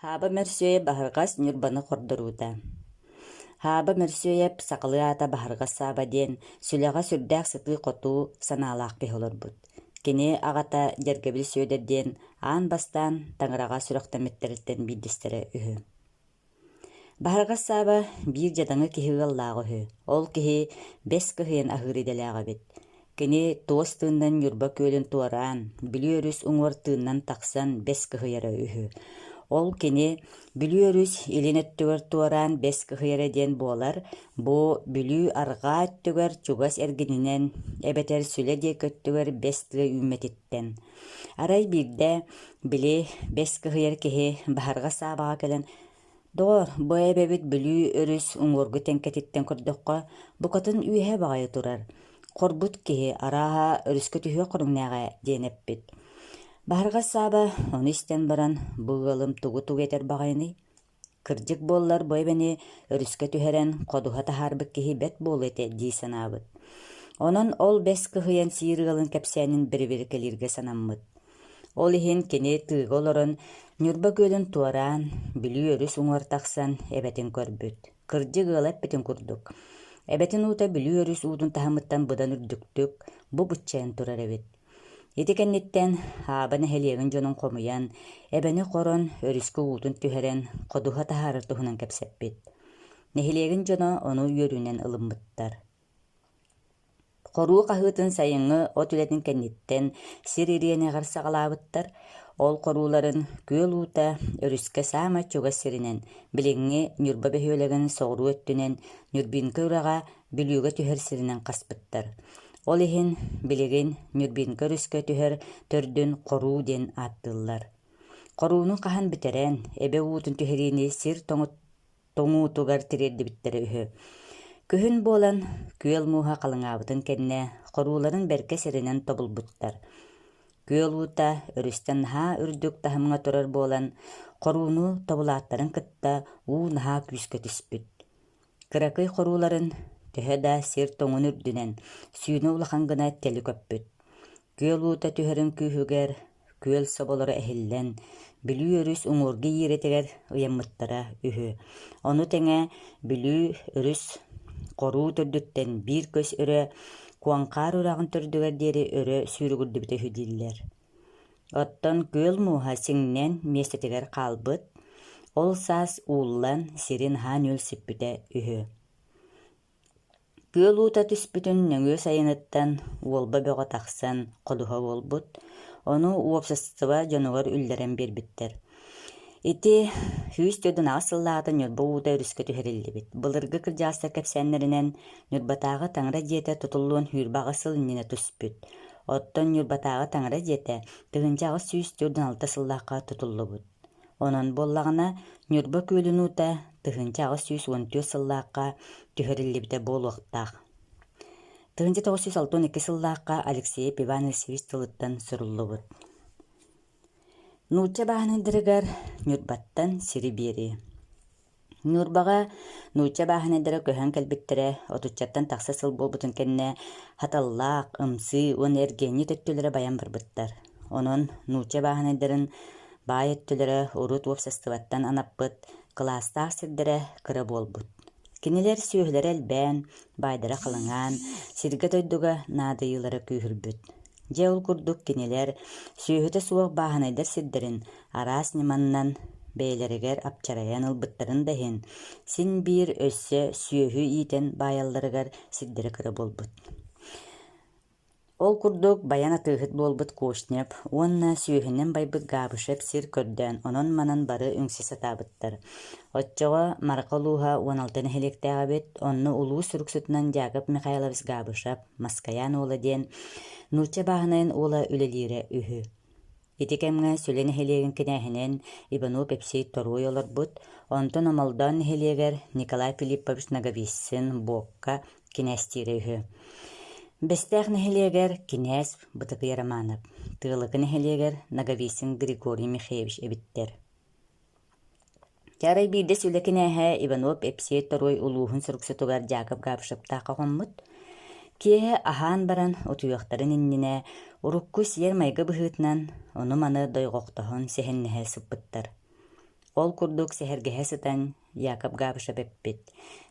Һааба Мөрсүөйэп Баһырҕас Ньурбаны хордоруута Һааба Мөрсүөйэп сахалыы аата Баһырҕас Сааба диэн сүлэҕэ сүрдээх сытыы-хотуу санаалаах киһи олорбут. Кини аҕата Дьэргэбил Сүөдэр диэн аан бастаан таҥараҕа сүрэхтэммиттэриттэн биирдэстэрэ үһү. Баһырҕас Сааба биир дьадаҥы киһи ыаллааҕа үһү. Ол киһи бэс кыһыйан аһыыр идэлээх эбит. Кини туос тыынынан Ньурба күөлүн туораан, Бүлүү өрүс уҥуор тыынынан тахсан бэс кыһыйара үһү. Ол кини Бүлүү өрүс илин өттүгэр туораан бэс кыһыйара диэн буолар, бу Бүлүү арҕаа өттүгэр чугас эргининэн эбэтэр Сүлэ диэки өттүгэр бэс тыа үүммэтиттэн. Арай биирдэ, били, бэс кыһыйар киһи Баһырҕас Саабаҕа кэлэн Доҕоор, бу эбэбит Бүлүү өрүс уҥуоргу тэҥкэтиттэн көрдөххө, букатын үөһэ баҕайы турар. Хорбут киһи, арааһа, өрүскэ түһүөх көрүҥнээҕэ диэн эппит. Баһырҕас Сааба ону истэн баран, бу ыалым тугу-тугу этэр баҕайыный? Кырдьык буоллар, бу эбэни өрүскэ түһэрэн, ходуһа таһаарбыт киһи бэрт буолуо этэ дии санаабыт. Онон ол бэс кыһыйан сиир ыалын кэпсээнин бэрэбиэркэлииргэ санаммыт. Ол иһин кини тыыга олорон Ньурба күөлүн туораан, Бүлүү өрүс уҥуор тахсан эбэтин көрбүт. Кырдьык ыала эппитин курдук, эбэтин уута Бүлүү өрүс уутун таһымыттан быдан үрдүктүк бу быччайан турар эбит. Ити кэнниттэн Ааба нэһилиэгин дьонун хомуйан, эбэни хорон, өрүскэ уутун түһэрэн, ходуһа таһаарар туһунан кэпсэппит. Нэһилиэгин дьоно ону үөрүүнэн ылыммыттар. Хоруу хаһыытын сайыҥҥы от үлэтин кэнниттэн сир ириэнэҕэр саҕалаабыттар. Ол хорууларын күөл уута өрүскэ саамай чугас сиринэн, билиҥҥи Ньурба бөһүөлэгин соҕуруу өттүнэн Нюрбинка үрэҕэ Бүлүүгэ түһэр сиринэн хаспыттар. Ол иһин билигин Нюрбинка өрүскэ түһэр төрдүн Хоруу диэн ааттыыллар. Хорууну хаһан бүтэрэн, эбэ уутун түһэриини сир тоҥуутугар тириэрдибиттэрэ үһү. Күһүн буолан, күөл мууһа халыҥаабытын кэннэ, хорууларын бэркэ сиринэн тобулбуттар. Күөл уута өрүстэн наһаа үрдүк таһымҥа турар буолан, хорууну тобулааттарын кытта уу наһаа күүскэ түспүт. Кыракый хорууларын төһө да сир тоҥун үрдүнэн сүүнэ улахан гына тэлэ көппүт. Күөл уута түһэрин күүһүгэр күөл соболоро эһиллэн, Бүлүү өрүс уҥуоргу иирэтигэр ыйаммыттара үһү. Ону тэҥэ Бүлүү өрүс хоруу төрдүттэн биир көс өрө Куоҥхаар үрэҕин төрдүгэр диэри өрө сүүрүгүрдүбүтэ үһү дииллэр. Оттон күөл мууһа сиҥнэн миэстэтигэр хаалбыт, ол саас ууллан сирин аһаан нүөлсүппүтэ үһү. Күөл уута түспүтүн нөҥүө сайыныттан уолба бөҕө тахсан ходуһа буолбут, ону уопсастыба дьонугар үллэрэн биэрбиттэр. Ити 148 сыллааҕыта Ньурба уута өрүскэ түһэриллибит. Былыргы кырдьаҕастар кэпсээннэринэн, Ньурбатааҕы таҥара дьиэтэ тутуллуон 28 сыл иннинэ түспүт. Оттон Ньурбатааҕы таҥара дьиэтэ 1846 сыллаахха тутуллубут. Онон буоллаҕына, Ньурба күөлүн уута 1814 сыллаахха түһэриллибитэ буолуохтаах. 1962 сыллаахха Алексеев Иван Алексеевич тылыттан суруллубут. Нуучча бааһынайдарыгар Ньурбаттан сири биэрии. Ньурбаҕа нуучча бааһынайдара көһөн кэлбиттэрэ отуччаттан тахса сыл буолбутун кэннэ хаталлаах, ымсыы уонна эргиэнньит өттүлэрэ байан барбыттар. Онон нуучча бааһынайдарын баай өттүлэрэ урут уопсастыбаттан анаппыт кылаастаах сирдэрэ кыра буолбут. Кинилэр сүөһүлэрэ элбээн, баайдара халыҥаан, сиргэ-дойдуга наадыйыылара күүһүрбүт. Дьэ ол курдук кинилэр сүөһүтэ суох бааһынайдар сирдэрин араас ньыманнан бэйэлэригэр апчарайан ылбыттарын да иһин, син биир өссө сүөһү иитэн баайалларыгар сирдэрэ кыра буолбут. Ол курдук баян атыыһыт буолбут Кошнев уонна сүөһүнэн байбыт Габышев сир көрдөөн онон-манан бары үҥсэ сатаабыттар. Оччоҕо Марха улууһа 16 нэһилиэктээх эбит, онно улуус суруксутунан Яков Михайлович Габышев Маскайаан уола диэн нуучча бааһынайын уола үлэлиирэ үһү. Ити кэмҥэ Сүлэ нэһилиэгин кинээһинэн Иванов Епсей Торуой олорбут, онтон Омолдоон нэһилиэгэр Николай Филиппович Ноговицын Буокка кинээстиирэ үһү. Бэстээх нэһилиэгэр кинээс Бытыкый Романов, Тыалыкы нэһилиэгэр Ноговицын Григорий Михеевич эбиттэр. Арай биирдэ Сүлэ кинээһэ Иванов Епсей Торуой улууһун суруксутугар Дьаакып Габышевтаахха хоммут. Киэһэ аһаан баран утуйуохтарын иннинэ урукку сиэр-майгы быһыытынан ону-маны дойҕохтоһон сэһэннэһэ сыппыттар. Ол курдук сэһэргэһэ сытан Яков Габышев эппит: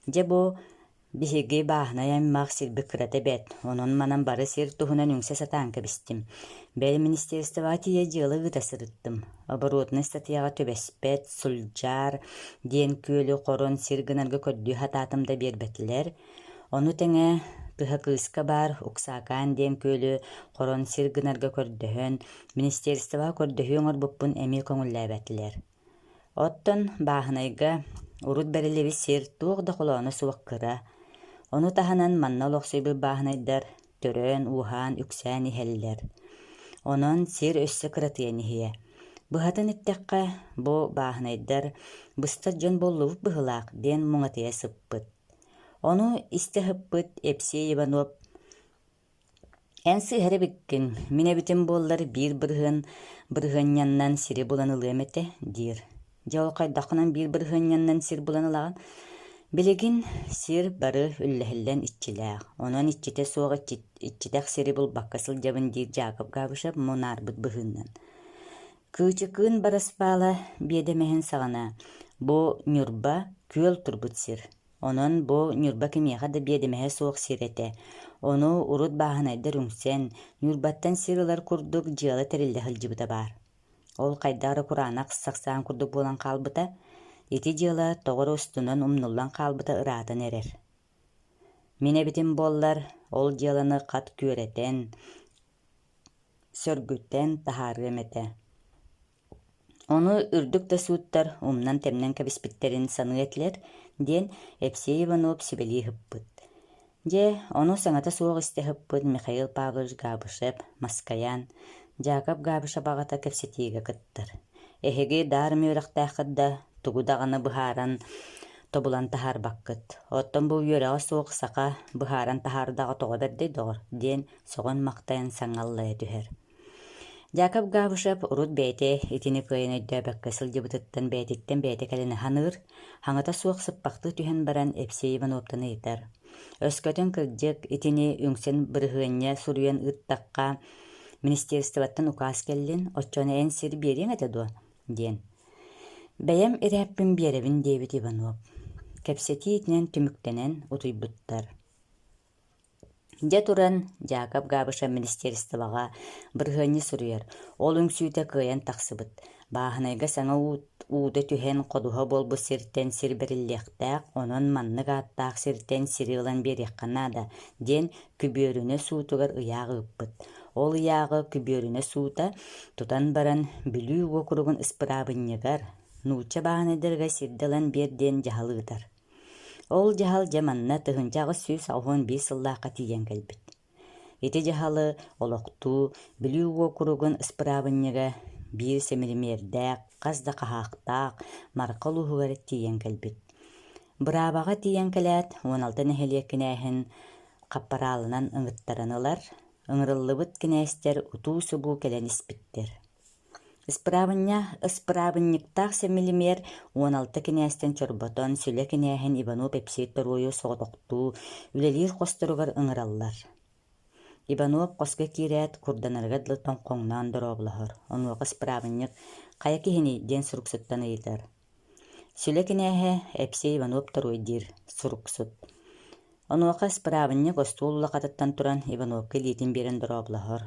«Дьэ бу Биһиги бааһынай аймах сирбит кырата бэрт, онон-манан бары сир туһунан үҥсэ сатаан кэбистим. Бэл министерствоҕа тиийэ дьыала ыыта сырыттым. Оборотнай ыстатыйаҕа түбэспэт, сулдьаар диэн күөлү хорон сир гынарга көрдүү сатаатым да биэрбэтилэр. Ону тэҥэ Тыһакыыска баар Уксаакаан диэн күөлү хорон сир гынарга көрдөһөн, министерствоҕа көрдөһүү оҥорбуппун эмиэ көҥүллээбэтилэр. Оттон бааһынайга урут бэриллибит сир туох да холооно суох кыра, ону таһынан манна олохсуйбут бааһынайдар төрөөн-ууһаан үксээн иһэллэр. Онон сир өссө кыратыйан иһиэ. Быһатын эттэххэ, бу бааһынайдар быстар дьон буоллубут быһыылаах диэн муҥатыйа сыппыт. Ону истэ сыппыт Епсей Иванов Эн сыыһар эбиккин, мин эбитим буоллар биир бырыһыан бырыһыанньаннан сири булан ылыам этэ, диир. Дьэ ол хайдаххынан биир бырыһыанньаннан сир булан ылаҕын? Билигин сир бары үллэһиллэн иччилээх, онон иччитэ суох иччитэх сири булбакка сылдьабын диир Дьаакып Габышев мунаарбыт быһыынан. Кыычыкыын Барыспаала биэдэмэһин саҕана бу Ньурба күөл турбут сир. Онон бу Ньурба кимиэхэ да биэдэмэһэ суох сир этэ. Ону урут бааһынайдар үҥсэн, Ньурбаттан сир ылар курдук дьыала тэриллэ сылдьыбыта баар. Ол хайдах эрэ кураанах сахсаан курдук буолан хаалбыта. Ити дьыала тоҕо эрэ устунан умнуллан хаалбыта ыраатан эрэр. Мин эбитим буоллар, ол дьыаланы хат күөрэтэн, сөргүтэн таһаарыам этэ. Ону үрдүк да сууттар умнан-тэмнэн кэбиспиттэрин саныа этилэр диэн Епсей Иванов сүбэлии ыһыппыт. Дьэ, ону саҥата суох истэ ыһыппыт Михаил Павлович Габышев, Маскайаан, Дьаакап Габышев аҕата кэпсэтиигэ кыттар. Эһиги даарым үөрэхтээххит да, тугу даҕаны быһааран тобулан таһаарбаккыт. Оттон бу үөрэҕэ суох саха быһааран таһаардаҕа тоҕо бэрдэй доҕор диэн сөҕөн-махтайан саҥаллайа түһэр. Дьаакап Габышев урут бэйэтэ итини кыайан өйдөөбөккө сылдьыбытыттан бэйэтиттэн бэйэтэ кэлэн ханыыр, хаҥата суох сыппахтыы түһэн баран Епсей Ивановтан ыйытар: «Өскөтүн кырдьык итини үҥсэн бырыһыанньа суруйан ыыттахха, министерствоттан укаас кэллин, оччону эн сир биэриэҥ этэ дуо?» диэн. «Бэйэм ирээппин биэрэбин» диэбит Иванов. Кэпсэтии итинэн түмүктэнэн утуйбуттар. Дьэ туран, Дьаакап Габышев министерствоҕа бырыһыанньа суруйар, ол үҥсүүтэ кыайан тахсыбыт. Бааһынайга саҥа уута түһэн ходуһа буолбут сиртэн сир бэриллиэхтээх, онон маннык ааттаах сиртэн сири ылан биэриэххэ наада диэн күбүөрүнэ суутугар ыйаах ыыппыт. Ол ыйааҕы күбүөрүнэ суута тутан баран Бүлүү уокуругун ыспыраабынньыгар нуучча бааһынайдарыгар сирдэ ылан биэр диэн дьаһал ыытар. Ол дьаһал дьэ манна 1881 сыллаахха тиийэн кэлбит. Ити дьаһалы олохтуу Бүлүү уокуругун ыспыраабынньыга биир сэмилимиэрдээх, хас да хаһаахтаах Марха улууһугар тиийэн кэлбит. Быраабаҕа тиийэн кэлээт, 16 нэһилиэк кинээһин хаппараалынан ыҥыттаран ылар, ыҥырыллыбыт кинээстэр утуу-субуу кэлэн испиттэр. Ыспыраабынньыктаах сэмилимиэр 16 кинээстэн чорботон Сүлэ кинээһин Иванов Епсей Торуойу соҕотохтуу үлэлиир хосторугар ыҥыраллар. Иванов хоско киирээт, курданарыгар дылы тоҥхоҥноон дорооболоһор. Онуоха ыспыраабынньык «Хайа киһиний?» диэн суруксуттан ыйытар. Сүлэ кинээһэ Епсей Иванов Торуой диир суруксут. Онуоха ыспыраабынньык остуол улахатыттан туран Ивановка илиитин биэрэн дорооболоһор.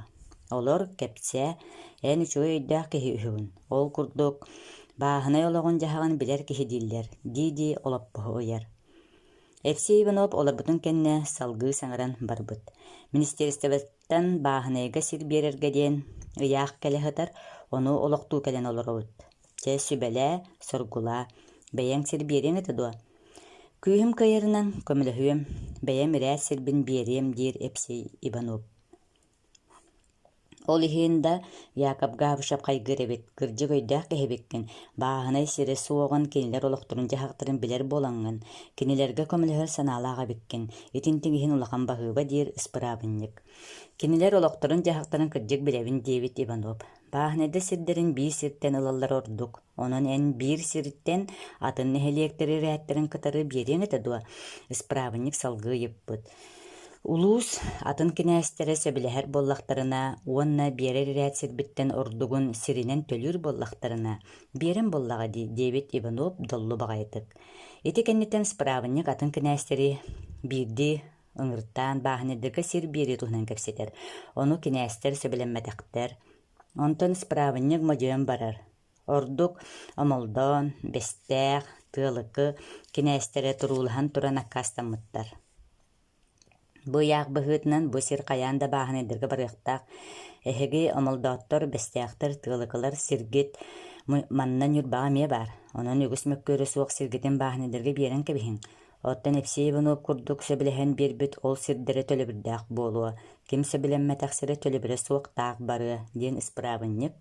Олор, кэпсээ, эн үчүгэй өйдөөх киһи үһүгүн. Ол курдук, бааһынай олоҕун-дьаһаҕын билэр киһи дииллэр, дии-дии олоппоһу ыйар. Евсей Иванов олорбутун кэннэ салгыы саҥаран барбыт. Министиэристибэттэн бааһынайга сир биэрэргэ диэн ыйаах кэлэ сытар, ону олохтуу кэлэн олоробут. Чэ, сүбэлээ, соргулаа, бэйэҥ сир биэриэҥ этэ дуо? Күүһүм кыайарынан көмөлөһүөм, бэйэм ирээт сирбин биэриэм диир Епсей Иванов. Ол иһин да Яков Габышев хайгыыр эбит, кырдьык өйдөөх киһи эбиккин, бааһынай сирэ суоҕун кинилэр олохторун-дьаһахтарын билэр буолаҥҥын, кинилэргэ көмөлөһөр санаалаах эбиккин, итинтиҥ иһин улахан баһыыба диир ыспыраабынньык. Кинилэр олохторун-дьаһахтарын кырдьык билэбин диэбит Иванов. Бааһынайдар сирдэрин биир сиртэн ылаллара ордук, онон эн биир сиртэн атын нэһилиэктэри ирээттэрин кытары биэриэҥ этэ дуо? Ыспыраабынньык салгыы ыйыппыт. Улуус атын кинээстэрэ сөбүлэһэр буоллахтарына уонна биэрэр ирээт сирбиттэн ордугун сиринэн төлүүр буоллахтарына, биэрэн буоллаҕа дии, диэбит Иванов доллу баҕайытык. Ити кэнниттэн справынньык атын кинээстэри биирдии ыҥыртаан бааһынайдарга сир биэрии туһунан кэпсэтэр. Ону кинээстэр сөбүлэммэтэхтэр. Онтон справынньык модьуйан барар. Ордук Омолдоон, Бэстээх, Тыалыкы кинээстэрэ туруулаһан туран аккаастаммыттар. Бу ыйаах быһыытынан бу сир хайаан да бааһынайдарга барыахтаах. Эһиги омолдооттор, бэстээхтэр, тыалыкылар сиргит манна Ньурбаҕа эмиэ баар. Онон үгүс мөккүөрэ суох сиргитин бааһынайдарга биэрэн кэбиһиҥ. Оттон Епсей Иванов курдук сөбүлэһэн биэрбит ол сирдэрэ төлөбүрдээх буолуо, ким сөбүлэммэтэх сирэ төлөбүрэ суох таах барыа диэн ыспыраабынньык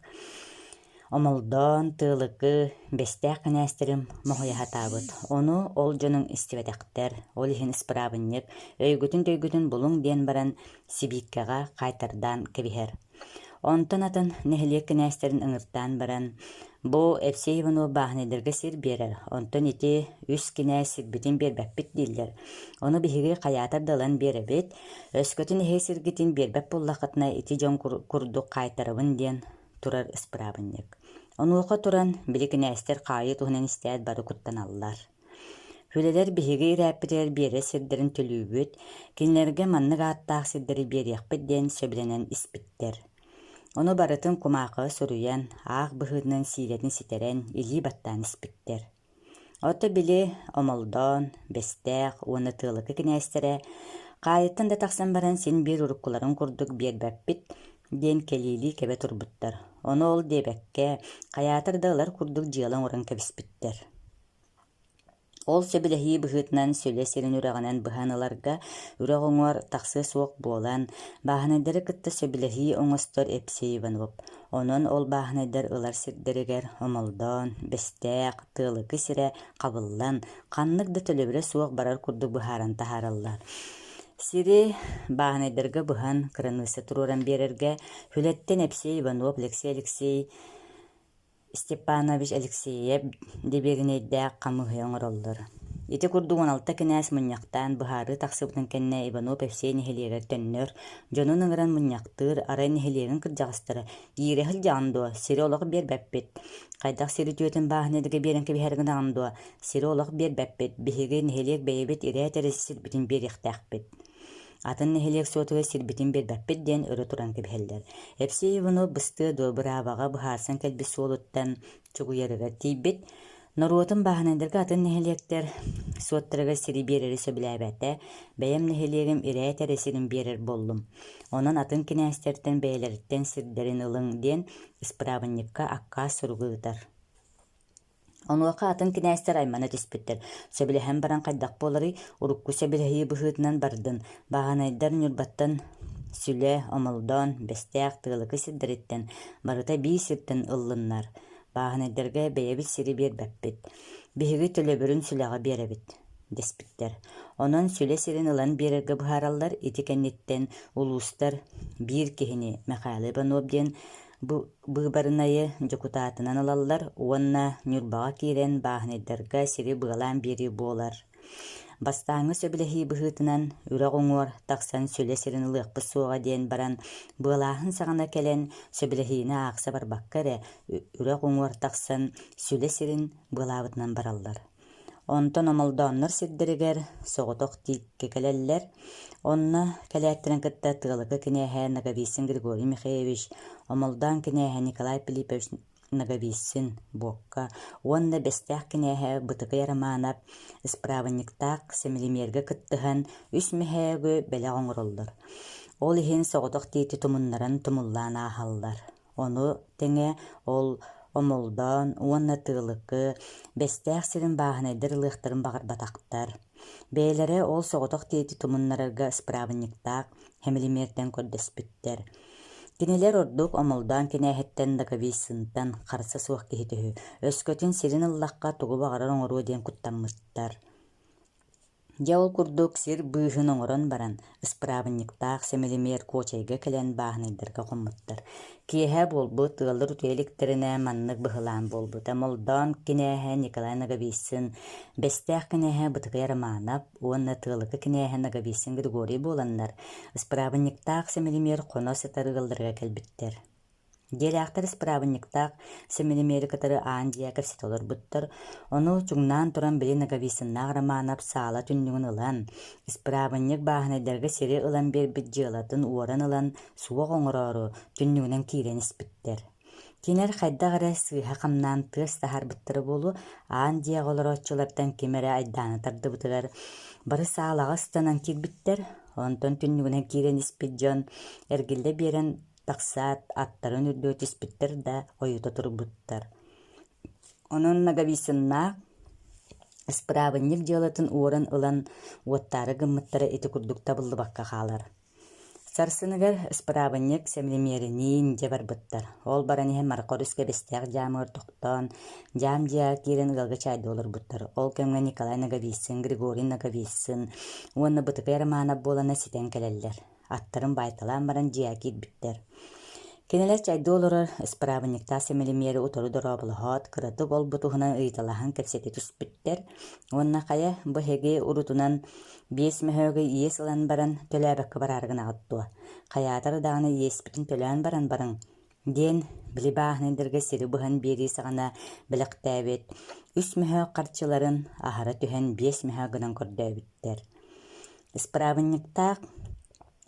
Омолдоон, Тыалыкы, Бэстээх кинээстэрим моһуйа сатаабыт. Ону ол дьонуҥ истибэтэхтэр, ол иһин ыспыраабынньык өйгүтүн-төйгүтүн булуҥ диэн баран сибииккэҕэ хаайтардаан кэбиһэр. Онтон атын нэһилиэк кинээстэрин ыҥыртаан баран, бу Евсей Иванов бааһынайдарга сир биэрэр, онтон ити үс кинээс сирбитин биэрбэппит дииллэр. Ону биһиги хайаатар да ылан биэрэбит, өскөтүн эһиги сиргитин биэрбэт буоллаххытына ити дьон курдук хаайтарабын диэн турар ыспыраабынньык. Онуоха туран, били кинээстэр хаайыы туһунан истээт бары куттаналлар. Үлэлэр биһиги ирээппитигэр биэрэр сирдэрин төлүүбүт, кинилэргэ маннык ааттаах сирдэри биэриэхпит диэн сөбүлэнэн испиттэр. Ону барытын кумаахыга суруйан, аах быһыытынан сиилэтин ситэрэн, илии баттаан испиттэр. Ото били Омолдоон, Бэстээх уонна Тыалыкы кинээстэрэ хаайыттан да тахсан баран син биир уруккуларын курдук биэрбэппит диэн кэлиилии кэбэ турбуттар. Ону ол диэбэккэ, хайаатар да ылар курдук дьыала оҥорон кэбиспиттэр. Ол сөбүлэһии быһыытынан Сүлэ сирин үрэҕинэн быһан ыларга үрэх уҥуор тахсыа суох буолан, бааһынайдары кытта сөбүлэһии оҥостор Епсей Иванов. Онон ол бааһынайдар ылар сирдэригэр Омолдоон, Бэстээх, Тыалыкы сирэ хабыллан, ханнык да төлөбүрэ суох барар курдук быһааран таһаараллар. Сири бааһынайдарга быһан, кыраныысса туруоран биэрэргэ Хүлэттэн Епсей Иванов, Алексей Алексей Степанович Алексеев дэбиэринэйдээх хамыыһыйа оҥороллор. Ити курдук 16 кинээс мунньахтаан быһаарыы тахсыбытын кэннэ Иванов Евсей нэһилиэгэр төннөр, дьонун ыҥыран мунньахтыыр, арай нэһилиэгин кырдьаҕастара «Иирэ сылдьаҕын дуо? Сири олох биэрбэппит. Хайдах сири түөтүн бааһынайдарга биэрэн кэбиһэр гынаҕын дуо? Сири олох биэрбэппит. Биһиги нэһилиэк бэйэбит ирээт эрэ сирбитин биэриэхтээхпит. Атын нэһилиэк суотугар сирбитин биэрбэппит диэн өрө туран кэбиһэллэр. Епсей Иванов быстыа дуо быраабаҕа быһаарсан кэлбит суолуттан чугуйарыгар тиийбит. Норуотун бааһынайдарга атын нэһилиэктэр суоттарыгар сири биэрэри сөбүлээбэтэ, бэйэм нэһилиэгим ирээт эрэ сирин биэрэр буоллум. Онон атын кинээстэртэн бэйэлэриттэн сирдэрин ылыҥ диэн ыспыраабынньыкка аккаас суругу ыытар. Онуоха атын кинээстэр аймана түспүттэр, сөбүлэһэн баран хайдах буоларый, урукку сөбүлэһии быһыытынан бардын, бааһынайдар Ньурбаттан Сүлэ, Омолдоон, Бэстээх, Тыалыкы сирдэриттэн барыта биир сиртэн ыллыннар, бааһынайдарга бэйэбит сири биэрбэппит, биһиги төлөбүрүн Сүлэҕэ биэрэбит дэспиттэр. Онон Сүлэ сирин ылан биэрэргэ быһаараллар, ити кэнниттэн улуустар биир киһини Михаил Иванов диэн Бу быыбарынайы дьокутаатынан ылаллар уонна Ньурбаҕа киирэн бааһынайдарга сири быалаан биэрии буолар. Бастааҥҥы сөбүлэһии быһыытынан үрэх уҥуор тахсан Сүлэ сирин ылыахпыт суоҕа диэн баран, быалааһын саҕана кэлэн сөбүлэһиини аахса барбакка эрэ үрэх уҥуор тахсан Сүлэ сирин быалаабытынан бараллар. Онтон Омолдооннор сирдэригэр соҕотох тииккэ кэлэллэр. Онно кэлээттэрин кытта Тыалыкы кинээһэ Ноговицын Григорий Михеевич, Омолдоон кинээһэ Николай Филиппович Ноговицын Буокка уонна Бэстээх кинээһэ Бытыкый Романов ыспыраабынньыктаах сэмилимиэргэ кыттыһан үс мөһөөгү бэлэх оҥороллор. Ол иһин соҕотох тиити тумуннаран тумуллаан ааһаллар. Ону тэҥэ ол Омолдоон уонна Тыалыкы, Бэстээх сирин бааһынайдар ылыахтарын баҕарбатахтар. Бэйэлэрэ ол соҕотох тиити тумуннарарга ыспыраабынньыктаах Хэмилимиэртэн көрдөспүттэр. Кинилэр ордук Омолдоон кинээһиттэн Ноговицынтан харса суох киһи үһү, өскөтүн сирин ыллахха тугу баҕарар оҥоруо диэн куттаммыттар. Дьэ ол курдук сир быыһын оҥорон баран, ыспыраабынньыктаах сэмэлимиэр Куочайга кэлэн бааһынайдарга хоммуттар. Киэһэ буолбут, ыаллар утуйа иликтэринэ маннык быһылаан буолбута. Молдоон кинээһэ Николай Ноговицын, Бэстээх кинээһэ Бытыкай Романов уонна Тыалыкы кинээһэ Ноговицын Григорий буоланнар, ыспыраабынньыктаах сэмэлимиэр хоно сытар ыалларыгар кэлбиттэр. Дьиэлээхтэр ыспыраабынньыктаах сэминэмиэри кытары аан дьиэ кэпсэтэ олорбуттар. Ону чуҥнаан туран били Ноговицыннаах Романов саала түннүгүн ылан, ыспыраабынньык бааһынайдарга сири ылан биэрбит дьыалатын уоран ылан суох оҥороору түннүгүнэн киирэн испиттэр. Кинилэр хайдах эрэ сыыһа хамнаан тыас таһаарбыттара буолуо, аан дьиэҕэ олорооччулартан ким эрэ айдааны тардыбытыгар бары саалаҕа ыстанан киирбиттэр, онтон түннүгүнэн киирэн испит дьон эргиллэ биэрэн Тахсаат, аттарын үрдүгэр түспүттэр да, ойута турбуттар. Онон Ноговицыннаах ыспыраабынньык дьыалатын уоран ылан уоттаары гыммыттара ити курдук табыллыбакка хаалар. Сарсыныгар ыспыраабынньык сэмилимиэриниин дьэ барбыттар. Ол баран иһэн Марха өрүскэ Бэстээх дьаамыгар тохтоон, дьаам дьиэҕэ киирэн ыалга чаайдыы олорбуттар. Ол кэмҥэ Николай Ноговицын, Григорий Ноговицын уонна Бытыкай Романов буолана ситэн кэлэллэр. Аттарын баайталаан баран дьиэҕэ киирбиттэр. Кинилэр чайдыы олорор ыспыраабынньыктаах сэмилимиэри утары дорооболоһоот, кыратык ол-бу туһунан ыйыталаһан кэпсэтэ түспүттэр уонна хайа, бу эһиги урутунан биэс мөһөөгү иэс ылан баран төлөөбөккө бараары гынаҕыт дуо? Хайаатар даҕаны иэспитин төлөөн баран барыҥ диэн били бааһынайдарга сири быһан биэрии саҕана бэлэхтээбит үс мөһөөк харчыларын аһара түһэн биэс мөһөөк гынан көрдөөбүттэр. Ыспыраабынньыктаах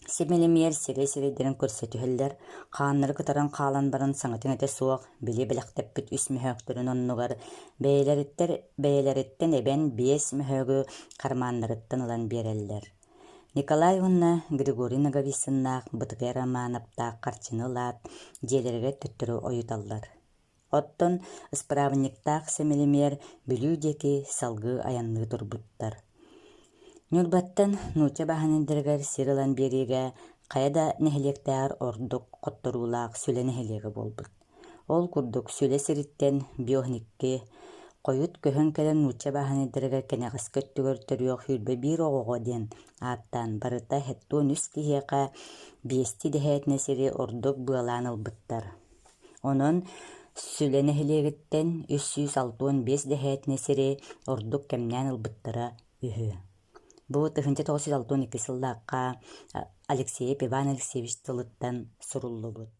симэлимиэр сирэй-сирэйдэрин көрсө түһэллэр, хааннары кытаран хаалан баран саҥата-иҥэтэ суох били бэлэхтэппит үс мөһөөктөрүн оннугар бэйэлэриттэр бэйэлэриттэн эбэн биэс мөһөөгү хармааннарыттан ылан биэрэллэр. Николай уонна Григорий Ноговицыннаах Бытыкай Романовтаах харчыны ылаат, дьиэлэригэр төттөрү ойуталлар. Оттон ыспыраабынньыктаах сэмэлимиэр Бүлүү диэки салгыы айанныы турбуттар. Ньурбаттан нуучча бааһынайдарыгар сир ылан биэриигэ хайа да нэһилиэктээҕэр ордук хотторуулаах Сүлэ нэһилиэгэ буолбут. Ол курдук Сүлэ сириттэн Биоһникки хойут көһөн кэлэн нуучча бааһынайдарыгар кэнэҕэски өттүгэр төрүөх 21 оҕоҕо диэн ааттаан барыта 73 киһиэхэ биэстии дэһээтинэ сири ордук быалаан ылбыттар. Онон Сүлэ нэһилиэгиттэн 365 дэһээтинэ сири ордук кэмнээн ылбыттара үһү. Бу 1962 сыллаахха Алексеев Иван Алексеевич тылыттан суруллубут.